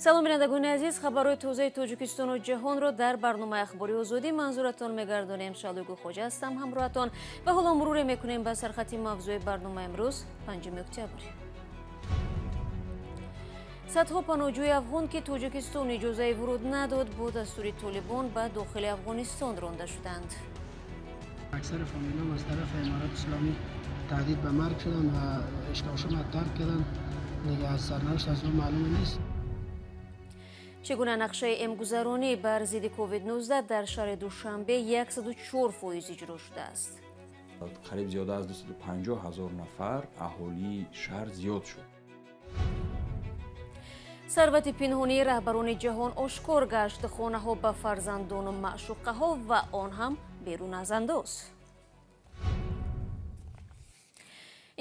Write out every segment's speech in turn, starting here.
Салом бинандагони азиз, хабарҳои тозаи тоҷикистону ҷаҳонро дар барномаи ахбори озодӣ манзуратон мегардонем. Шалугу Хоҷа ҳастам ҳамроҳатон ва ҳоло муруре мекунем ба сархати мавзӯи барномаи имрӯз 5 октябр. Садҳо паноҳҷӯи афғон, ки Тоҷикистон иҷозаи вуруд надод, бо дастури Толибон ба дохили Афғонистон ронда шуданд. Аксари фамилиҳо аз тарафи Аморати Исломӣ таҳдид ба марг шуданд ва ишкошимро тарк карданд. Дига аз сарнавишт аз он маълум нест. Чӣ гуна нақшаи эмгузаронӣ бар зидди COVID-19 дар шаҳри Душанбе 104% иҷро шудааст. Қариб зиёда аз 250 ҳазор нафар аҳолии шаҳр зиёд шуд. Сарвати пинҳонии раҳбарони ҷаҳон ошкор гашт. Хонаҳо ба фарзандону маъшуқаҳо ва он ҳам берун аз андоз.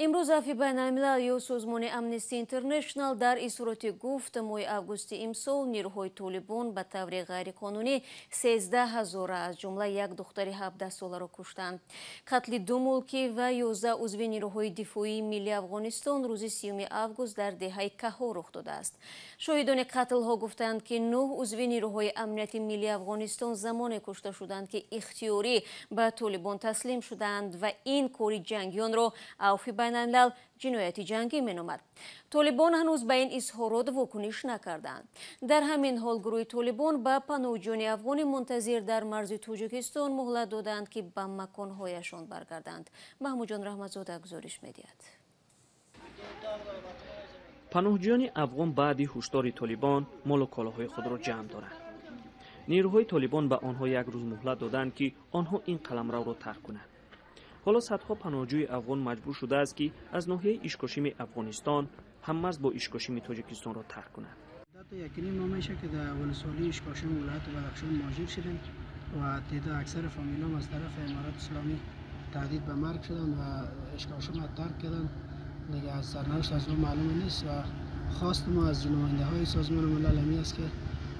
Имрӯз Афви байналмилал ё созмони Амнести Интернешнал дар изҳороти гуфт, моҳи августи имсол нерӯҳои Толибон ба таври ғайриқонунӣ 13 ҳазора, аз ҷумла як духтари 17-соларо куштанд. Қатли ду мулкӣ ва 11 узви нерӯҳои дифоии миллии Афғонистон рӯзи 30 август дар деҳаи Каҳо рух додааст. Шоҳидони қатлҳо гуфтанд, ки 9 узви нерӯҳои амнияти миллии Афғонистон замоне кушта шуданд, ки ихтиёрӣ ба Толибон таслим шуданд ва ин кори ҷангиёнро Авфи байналмилал ҷинояти ҷангӣ меномад. Толибон ҳанӯз ба ин изҳорот вокуниш накарданд. Дар ҳамин ҳол гурӯҳи Толибон ба паноҳҷӯёни афғони мунтазир дар марзи Тоҷикистон муҳлат доданд, ки ба маконҳояшон баргарданд. Маҳмудҷон Раҳматзода гузориш медиҳад. Паноҳҷӯёни афғон баъди ҳушдори Толибон молу колоҳои худро ҷамъ доранд. Нерӯҳои Толибон ба онҳо як рӯз муҳлат доданд, ки онҳо ин қаламравро тарк кунанд. Ҳоло садҳо паноҳҷӯи афғон маҷбур шудааст, ки аз ноҳияи Ишкошими Афғонистон ҳаммарз бо Ишкошими Тоҷикистонро тарк кунанд. Якним моҳ мешавад, ки дар вилсолии Ишкошим вилояти Бадахшон муҳоҷир шудем ва теъдод аксари фамилиҳо аз тарафи Аморати Исломӣ таҳдид ба марг шуданд ва Ишкошимро тарк карданд. Дига аз сарнавишт аз он маълум нест ва хости мо аз намояндаҳои Созмони Милал ҳамин аст, ки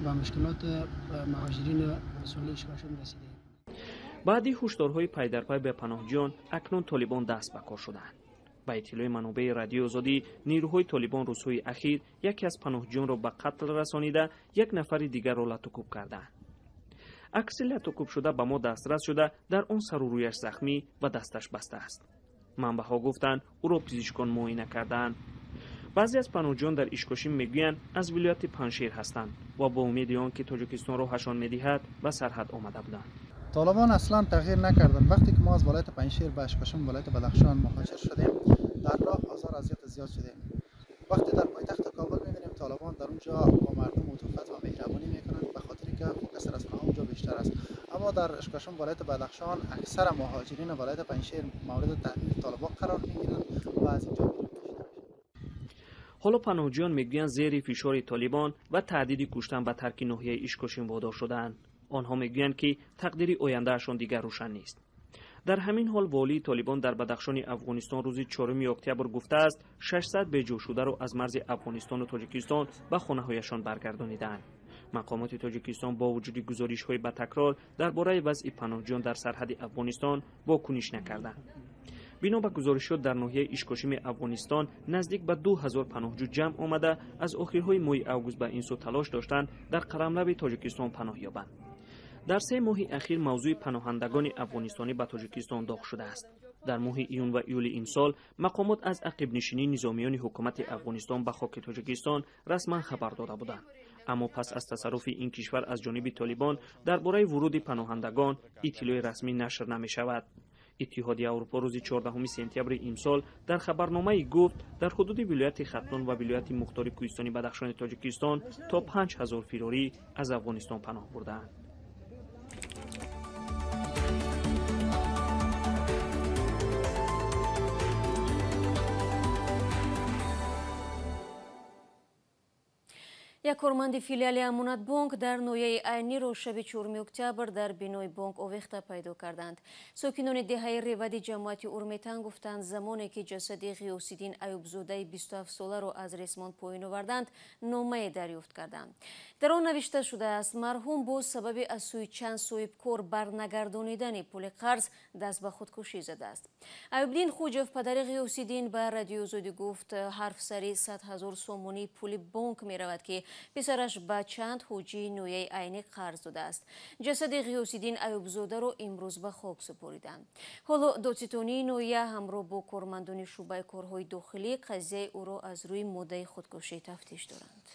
ба мушкилоти муҳоҷирини вилсолии Ишкошим расидем. Баъди ҳушдорҳои пайдарпай ба паноҳҷӯён акнун Толибон даст ба кор шуданд. Ба иттилои манобеи Радиои Озодӣ, нерӯҳои Толибон рӯзҳои ахир яке аз паноҳҷӯёнро ба қатл расонида, як нафари дигарро латукӯб карданд. Акси латукӯбшуда ба мо дастрас шуда, дар он сару рӯяш захмӣ ва дасташ баста аст. Манбаъҳо гуфтанд, ӯро пизишкон муоина кардаанд. Баъзе аз паноҳҷӯён дар Ишкошим мегӯянд, аз вилояти Панҷшер ҳастанд ва бо умеди он, ки Тоҷикистон роҳашон медиҳад, ба сарҳад омада буданд. Толибон аслан тағйир накарданд. Вақте ки мо аз вилояти Панҷшер ба Ишкошим вилояти Бадахшон муҳоҷир шудем, дар роҳ озор азият зиёд шудем. Вақте дар пойтахт Кобул мебинем, Толибон дар онҷо бо мардум мутофат ва меҳрабонӣ мекунанд, ба хотири ки фокус расонаҳо онҷо бештар аст. Аммо дар Ишкошим вилояти Бадахшон аксар муҳоҷирин вилояти Панҷшер мавриди таҳдиди Толибон қарор мегиранд ва аз инҷо берун кашида мешаванд. Ҳоло паноҳҷӯён мегӯянд, зери фишори Толибон ва таҳдиди куштан ба тарки ноҳияи Ишкошим водор шудаанд. Онҳо мегӯянд, ки тақдири ояндаашон дигар рӯшан нест. Дар ҳамин ҳол волии Толибон дар Бадахшони Афғонистон рӯзи 4 октябр гуфтааст, 600 беҷӯшударо аз марзи Афғонистону Тоҷикистон ба хонаҳояшон баргардонидаанд. Мақомоти Тоҷикистон бо вуҷуди гузоришҳои ба такрор дар бораи вазъи паноҳҷӯён дар сарҳади Афғонистон вокуниш накарданд. Бино ба гузоришот, дар ноҳияи Ишкошими Афғонистон наздик ба 2000 паноҳҷӯ ҷамъ омада, аз охирҳои моҳи август ба ин сӯ талош доштанд дар қаламрави Тоҷикистон паноҳ ёбанд. Дар 3 моҳи ахир мавзӯи паноҳандагони афғонистонӣ ба Тоҷикистон доғ шудааст. Дар моҳи июн ва июли имсол мақомот аз ақибнишинии низомиёни ҳукумати Афғонистон ба хоки Тоҷикистон расман хабар дода буданд. Аммо пас аз тасарруфи ин кишвар аз ҷониби Толибон дар бораи вуруди паноҳандагон иттилои расмӣ нашр намешавад. Иттиҳоди Аврупо рӯзи 14 сентябри имсол дар хабарномае гуфт, дар ҳудуди вилояти Хатлон ва вилояти мухтори кӯҳистони Бадахшони Тоҷикистон то 5000 фирорӣ аз Афғонистон паноҳ бурдаанд. Як корманди филиали Амонатбонк дар ноҳияи Айниро шаби 4 октябр дар бинои бонк овехта пайдо карданд. Сокинони деҳаи Ревади ҷамоати Урметан гуфтанд, замоне ки ҷасади Ғиёсиддин Аюбзодаи 27-соларо аз ресмон поён оварданд, номае дарёфт карданд. Дар он навишта шудааст, марҳум бо сабаби аз сӯи чанд соҳибкор барнагардонидани пули қарз даст ба худкушӣ задааст. Аюбдин Хуҷов, падари Ғиёсиддин, ба Радиои Озодӣ гуфт, ҳарф сари 100 000 сомонии пули бонк меравад, ки Писараш ба чанд ҳоҷии ноҳияи Айнӣ қарз додааст. Ҷасади Ғиёсиддин Аюбзодаро имрӯз ба хок супориданд. Ҳоло додситонии ноҳия ҳамроҳ бо кормандони шӯъбаи корҳои дохилӣ қазияи ӯро аз рӯи моддаи худкушӣ тафтиш доранд.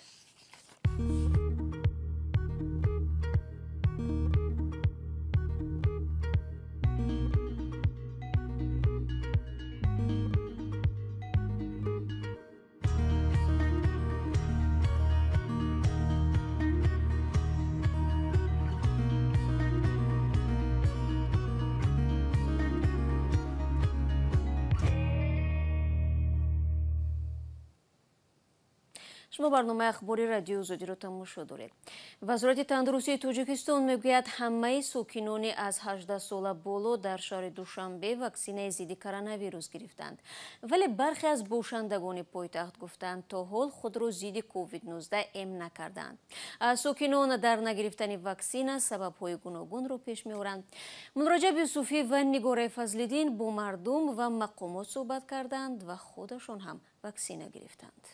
Шумо барномаи ахбори радиои Озодиро тамошо доред. Вазорати тандурустии Тоҷикистон мегӯяд, ҳамаи сокинони аз 18 сола боло дар шаҳри Душанбе ваксинаи зидди коронавирус гирифтанд. Вале бархе аз бошандагони пойтахт гуфтанд, то ҳол худро зидди COVID-19 эм накарданд. Сокинон дар нагирифтани ваксина сабабҳои гуногунро пеш меоранд. Муллораҷаб Юсуфӣ ва Нигораи Фазлиддин бо мардум ва мақомот суҳбат карданд ва худашон ҳам ваксина гирифтанд.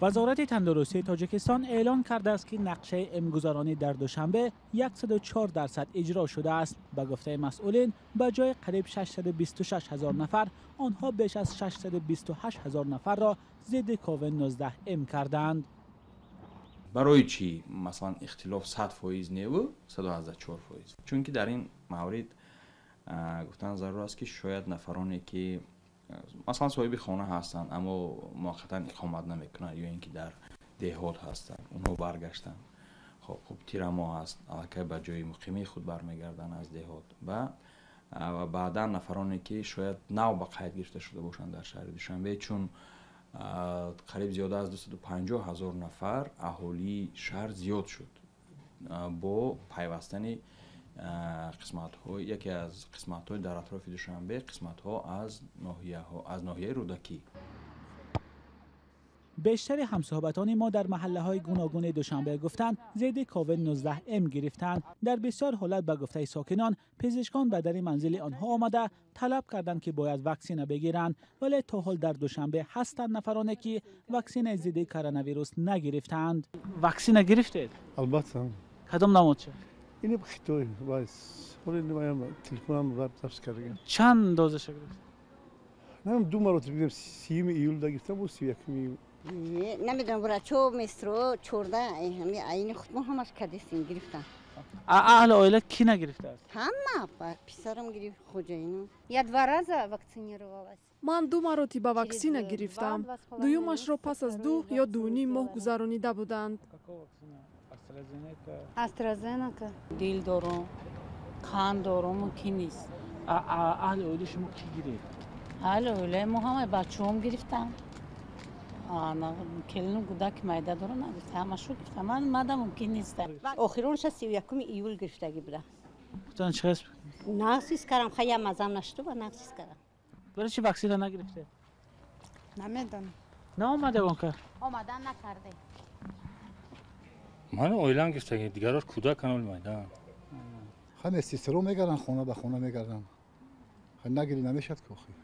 Вазорати тандурустии Тоҷикистон эълон кардааст, ки нақшаи эмгузаронӣ дар Душанбе 104% иҷро шудааст. Ба гуфтаи масъулин, ба ҷои қариб 626 ҳазор нафар, онҳо беш аз 628 ҳазор нафарро зидди COVID-19 эм кардаанд. Барои чӣ масалан ихтилоф 100% неву 104%? Чунки дар ин маврид гуфтан зарур аст, ки шояд нафароне ки масалан соҳиби хона ҳастанд, аммо муваққатан иқомат намекунанд ё ин ки дар деҳот ҳастанд, онҳо баргаштанд. Хуб, тирамоҳ аст, аллакай ба ҷои муқимии худ бармегарданд аз деҳот ва баъдан нафароне ки шояд нав ба қайд гирифта шуда бошанд дар шаҳри Душанбе, чун қариб зиёда аз 250 ҳазор нафар аҳолии шаҳр зиёд шуд бо пайвастани қисматҳо, яке аз қисматҳои дар атрофи Душанбе, қисматҳо аз ноҳияҳо, аз ноҳияи Рӯдакӣ. Бештари ҳамсуҳбатони мо дар маҳаллаҳои гуногуни Душанбе гуфтанд, зидди COVID-19 эм гирифтанд. Дар бисёр ҳолат ба гуфтаи сокинон, пизишкон ба дари манзили онҳо омада талаб карданд, ки бояд ваксина бигиранд. Вале то ҳол дар Душанбе ҳастанд нафароне, ки ваксинаи зидди коронавирус нагирифтаанд. Ваксина гирифтед? Албатта. Кадом намудча? Ин хитой вайс. Ҳоло телефонам запис кардагам. Чанд дозаша гирифтед? Нам ду маротиба гирифтам, 30 июл да гирифтам, бо 31 июл. Намедонам, врачо, местро, чорда, ҳами айни худмон ҳамаш кадистем гирифтан. Аҳли оила ки нагирифтааст? Ҳама, писарам гирифт, хоҷаинам. Я два раза вакцинировалась. Ман ду маротиба ваксина гирифтам. Дуюмашро пас аз 2 ё 2,5 моҳ гузаронида буданд. AstraZeneca. Дил дорум, қанд дорум, мумкин нест. Аҳли оилаи шумо кӣ гирифт? Аҳли оилаи мо ҳамаи бачаҳом гирифтанд. Келину кӯдаки майда дорам, нагирифта, ҳамашу гирифта. Ман мада мумкин нест. Охиронша 31 июл гирифтагӣ буда. Гуфтан чӣ хел? Нақсис кардам, хая мазам нашуд ва нақсис кардам. Барои чӣ ваксина нагирифтед? Намедонам. Наомада он кар? Омадан накарде. Ман оилам гирифтагӣ, дигарош кӯдакан оли майда. Хай сесро мегарданд, хона ба хона мегарданд. Хай нагирӣ намешад ки охир.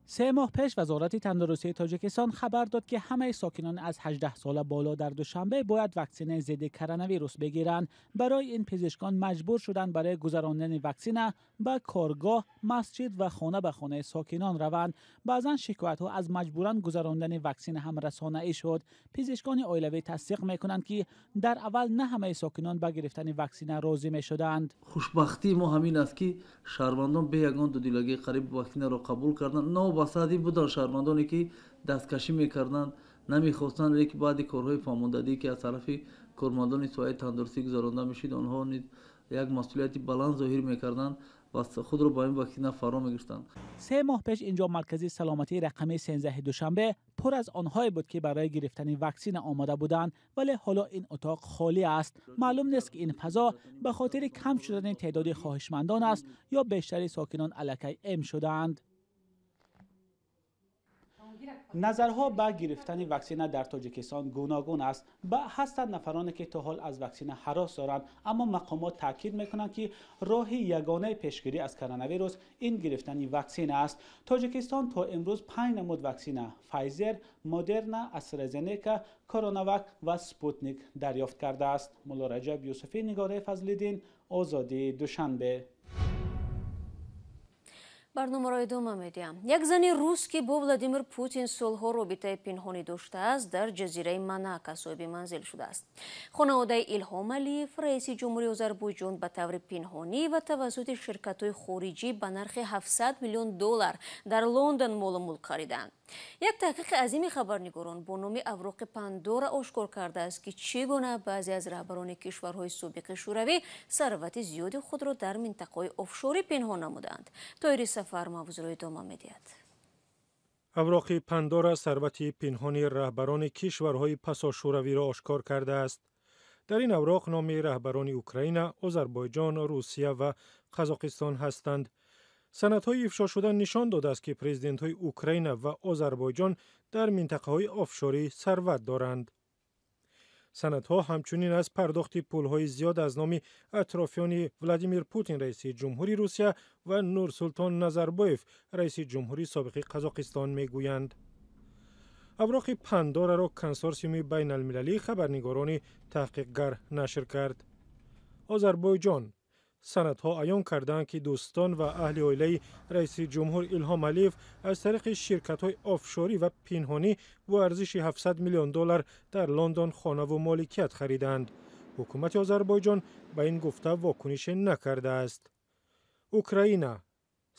3 моҳ пеш Вазорати тандурустии Тоҷикистон хабар дод, ки ҳамаи сокинон аз 18 сола боло дар Душанбе бояд ваксинаи зидди коронавирус бигиранд. Барои ин пизишкон маҷбур шуданд барои гузарондани ваксина ба коргоҳ, масҷид ва хона ба хонаи сокинон раванд. Баъзан шикоятҳо аз маҷбуран гузарондани ваксина ҳам расонаӣ шуд. Пизишкони оилавӣ тасдиқ мекунанд, ки дар аввал на ҳамаи сокинон ба гирифтани ваксина розӣ мешуданд. Хушбахтии мо ҳамин аст, ки шаҳрвандон бе ягон дудилагӣ қариб ваксинаро қабул карданд. Новобаста буданд шаҳрвандоне, ки дасткашӣ мекарданд, намехостанд, лекин баъди корҳои фаҳмондадӣ, ки аз тарафи кормандони соҳаи тандурустӣ гузаронда мешуд, онҳо низ як масъулияти баланд зоҳир мекарданд ва худро ба ин ваксина фаро мегирифтанд. 3 моҳ пеш инҷо маркази саломатии рақами 13 Душанбе пур аз онҳое буд, ки барои гирифтани ваксина омода буданд, вале ҳоло ин утоқ холӣ аст. Маълум нест, ки ин фазо ба хотири кам шудани теъдоди хоҳишмандон аст ё бештари сокинон аллакай эм шудаанд. Назарҳо ба гирифтани ваксина дар Тоҷикистон гуногун аст. Ҳастанд нафароне ки то ҳол аз ваксина ҳарос доранд, аммо мақомот таъкид мекунанд, ки роҳи ягонаи пешгирӣ аз коронавирус ин гирифтани ваксина аст. Тоҷикистон то имрӯз 5 намуд ваксина Pfizer, Moderna, AstraZeneca, Coronavac ва Sputnik дарёфт кардааст. Мулло Раҷаб Юсуфӣ, Нигораи Фазлиддин, Озодӣ, Душанбе. Барномаро идома медиҳам. Як зани рус, ки бо Владимир Путин солҳо робитаи пинҳонӣ доштааст, дар ҷазираи Монако соҳиби манзил шудааст. Хонаводаи Илҳом Алиев, раиси ҷумҳури Озарбойҷон, ба таври пинҳонӣ ва тавассути ширкатҳои хориҷӣ ба нархи 700 миллион доллар дар Лондон молу мулк хариданд. Як таҳқиқи азими хабарнигорон бо номи Авроқи Пандора ошкор кардааст, ки чӣ гуна баъзе аз раҳбарони кишварҳои собиқи Шӯравӣ сарвати зиёди худро дар минтақаҳои офшорӣ пинҳон намуданд. Тоири Сафар мавзӯъро идома медиҳад. Авроқи Пандора сарвати пинҳони раҳбарони кишварҳои пасошӯравиро ошкор кардааст. Дар ин авроқ номи раҳбарони Украина, Озарбойҷон, Русия ва Қазоқистон ҳастанд. Санадҳои ифшошуда нишон додааст, ки президентҳои Украина ва Озарбойҷон дар минтақаҳои офшорӣ сарват доранд. Санадҳо ҳамчунин аз пардохти пулҳои зиёд аз номи атрофиёни Владимир Путин, раиси ҷумҳури Русия, ва Нурсултон Назарбоев, раиси ҷумҳури собиқи Қазоқистон мегӯянд. Авроқи Пандораро консорсиуми байналмилалии хабарнигорони таҳқиқгар нашр кард. Озарбойҷон. Санадҳо аён карданд, ки дӯстон ва аҳли оилаи раиси ҷумҳур Илҳом Алиев аз тариқи ширкатҳои офшорӣ ва пинҳонӣ бо арзиши 700 миллион доллар дар Лондон хонаву моликият хариданд. Ҳукумати Озарбойҷон ба ин гуфта вокунише накардааст. Украина.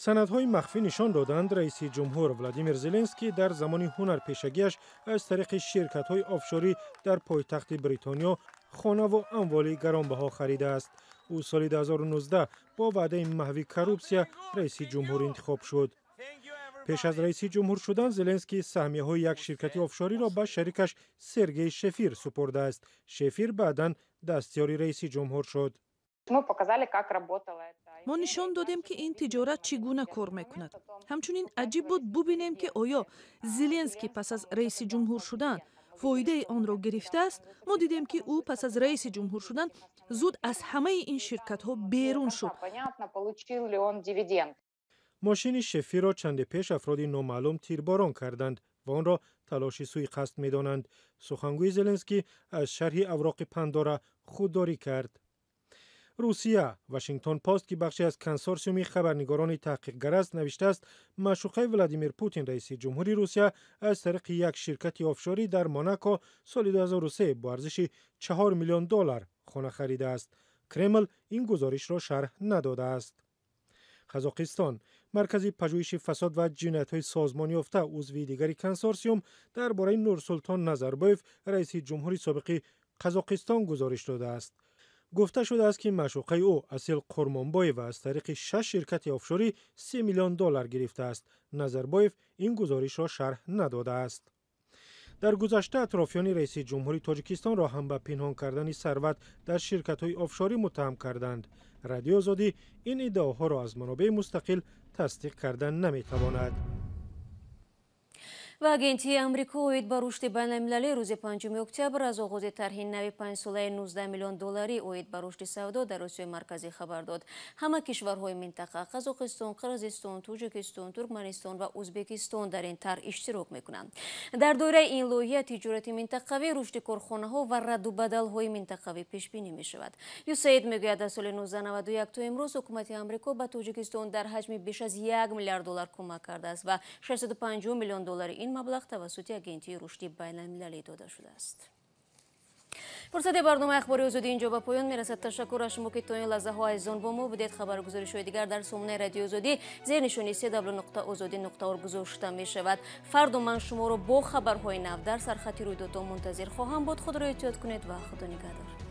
Санадҳои махфӣ нишон доданд, раиси ҷумҳур Владимир Зеленский дар замони ҳунарпешагиаш аз тариқи ширкатҳои офшорӣ дар пойтахти Бритониё хонаву амволи гаронбаҳо харидааст. Ӯ соли 2019 бо ваъдаи маҳви коррупсия раиси ҷумҳур интихоб шуд. Пеш аз раиси ҷумҳур шудан Зеленский саҳмияҳои як ширкати офшориро ба шарикаш Сергей Шефир супурдааст. Шефир баъдан дастёри раиси ҷумҳур шуд. Мо нишон додем, ки ин тиҷорат чӣ гуна кор мекунад. Ҳамчунин аҷиб буд бубинем, ки оё Зеленский пас аз раиси ҷумҳур шудан фоидаи онро гирифтааст. Мо дидем, ки ӯ пас аз раиси ҷумҳур шудан зуд аз ҳамаи ин ширкатҳо берун шуд. Мошини Шефирро чанде пеш афроди номаълум тирборон карданд ва онро талоши суиқасд медонанд. Сухангӯи Зеленский аз шарҳи Авроқи Пандора худдорӣ кард. Русия. Вашингтон Пост, ки бахше аз консорсиуми хабарнигорони таҳқиқгар аст, навиштааст, маъшуқаи Владимир Путин, раиси ҷумҳури Русия, аз тариқи як ширкати офшорӣ дар Монако соли 2003 бо арзиши 4 миллион доллар хона харидааст. Кремл ин гузоришро шарҳ надодааст. Қазоқистон. Маркази пажӯҳиши фасод ва ҷиноятҳои созмонёфта, узви дигари консорсиум, дар бораи Нурсултон Назарбоев, раиси ҷумҳури собиқи Қазоқистон, гузориш додааст. Гуфта шудааст, ки маъшуқаи ӯ Асил Қурмонбоева аз тариқи 6 ширкати офшорӣ 3 миллион доллар гирифтааст. Назарбоев ин гузоришро шарҳ надодааст. Дар гузашта атрофиёни раиси ҷумҳури Тоҷикистонро ҳам ба пинҳон кардани сарват дар ширкатҳои офшорӣ муттаҳам карданд. Радиои Озодӣ ин иддаоҳоро аз манобеи мустақил тасдиқ кардан наметавонад. Ва агентии Амрико оид ба рушди байналмилалӣ рӯзи 5 октябр аз оғози тарҳи нави панҷсолаи 19 миллион долларӣ оид ба рушди савдо дар Осиёи Марказӣ хабар дод. Ҳама кишварҳои минтақа Қазоқистон, Қирғизистон, Тоҷикистон, Туркманистон ва Ӯзбекистон дар ин тарҳ иштирок мекунанд. Дар доираи ин лоиҳа тиҷорати минтақавӣ, рушди корхонаҳо ва радду бадалҳои минтақавӣ пешбинӣ мешавад. ЮСАИД мегӯяд, аз соли 1991 то имрӯз ҳукумати Амрико ба Тоҷикистон дар ҳаҷми беш аз 1 миллиард доллар кӯмак кардааст ва 650 миллион доллари ин маблағ тавассути агентии рушди байналмилалӣ дода шудааст. Фурсати барномаи ахбори Озодӣ инҷо ба поён мерасад. Ташаккур аз шумо, ки то ин лаҳзаҳо азизон бо мо будед. Хабаргузоришҳои дигар дар сомонаи Радиои Озодӣ зери нишони cw.ozodi.org гузошта мешавад. Фардо ман шуморо бо хабарҳои нав дар сархати рӯйдодҳо мунтазир хоҳам буд. Худро эҳтиёт кунед ва Худо нигаҳдор.